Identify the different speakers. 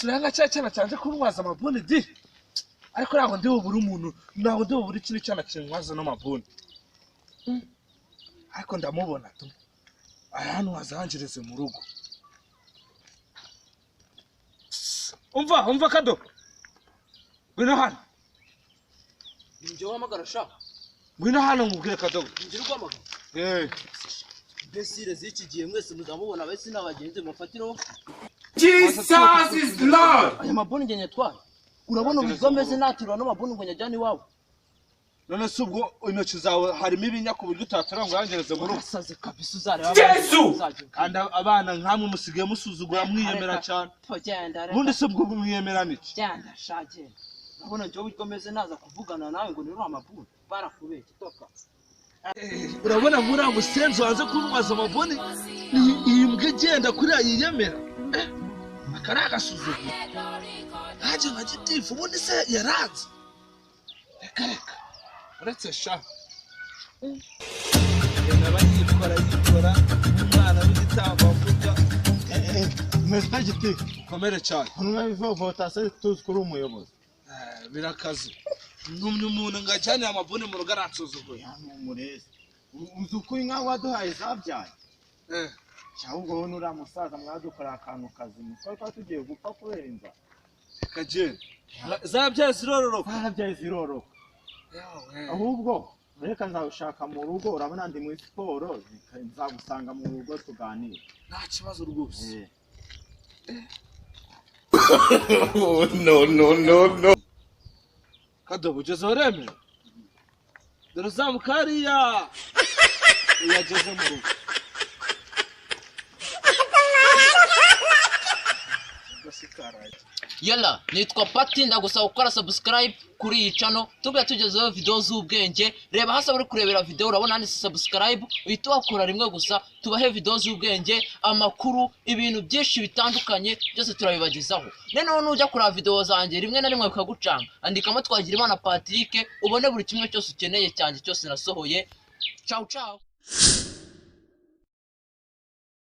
Speaker 1: Suranga cya cyana cyanje kuntwaza amabuni di. Ariko ntabwo ndi bubure umuntu, ntabwo ndi bubure ikindi cyana kintwaza n'amabuni. Ariko ndamubona tu. Arantwaza angereze mu rugo. Umva, umva Kado. Ngwino hano.
Speaker 2: Ninjye uhamagara sha.
Speaker 1: Ngwino hano nkubwire Kado.
Speaker 2: Ninjye uhamagara.
Speaker 1: Eh.
Speaker 2: Mbese z'iki gihe mwese muzamubona abese n'abagenzi mufatiraho.
Speaker 3: Jesus is Lord.
Speaker 2: Aya mabuni njye nyatwaye. Urabona uburyo ameze natirwa n'amabuni ngo nyajyane iwabo.
Speaker 1: None se ubwo intoki zawe harimo ibinya ku buryo utatura ngo yangereze mu rugo?
Speaker 2: Urasaze kabisa uzareba.
Speaker 3: Yesu!
Speaker 1: Kandi abana nkamwe musigaye musuzugura mwiyemera cyane.
Speaker 2: Genda reka.
Speaker 1: Ubundi se ubwo mwiyemera niki?
Speaker 2: Genda sha genda. Urabona njye uburyo ameze naza kuvugana nawe ngo nirure amabuni. Barakubeshye toka.
Speaker 1: Urabona muri musenzi wanze kuntwaza amabuni, iyi mbwa igenda kuriya yiyemera. Aka ni agasuzuguro. Nanjye nka gitifu ubundi se yaranze. Reka reka. Uretse sha. Aba yikora yikora umwana w'igitambambuga.
Speaker 4: Mr. Gitifu,
Speaker 1: Ukomere cyane.
Speaker 4: umwe wivovota se tuzi ko uri umuyobozi.
Speaker 1: Birakaze. Ntumye umuntu ngo ajyane amabuni mu rugo aransuzuguye.
Speaker 4: Umurezi. Uzi uko inka waduhaye zabyaye? Ahubwo wowe nuriya musaza mwadukoreye akantu kazima. Twari twari tugiye gupfa kubera inzara.
Speaker 1: Reka genda. Zabyaye zirororoka.
Speaker 4: Zarabyaye ziroroka. Ahubwo reka nzagushaka mu rugo, urabona ndi muri siporo, nzagusanga mu rugo tuganire.
Speaker 1: Nta kibazo rwose.
Speaker 3: No, no, no, no.
Speaker 1: Kadobo ugeze aho uremera? Dore uzamuka hariya. Uyageze mu rugo.
Speaker 2: Yala, nitwa Pati ndagusaba gukora subscribe kuri iyi channel tubwe tugezeho video z'ubwenge. Reba hasi uri kurebera video urabona handitse subscribe, uhita wakora rimwe gusa tubahe video z'ubwenge, amakuru, ibintu byinshi bitandukanye byose turabibagezaho. Noneho nujya kureba video zanjye rimwe na rimwe bikagucanga, andikamo Twagirimana Patrick ubone buri kimwe cyose ukeneye cyanjye cyose nasohoye. Ciao ciao.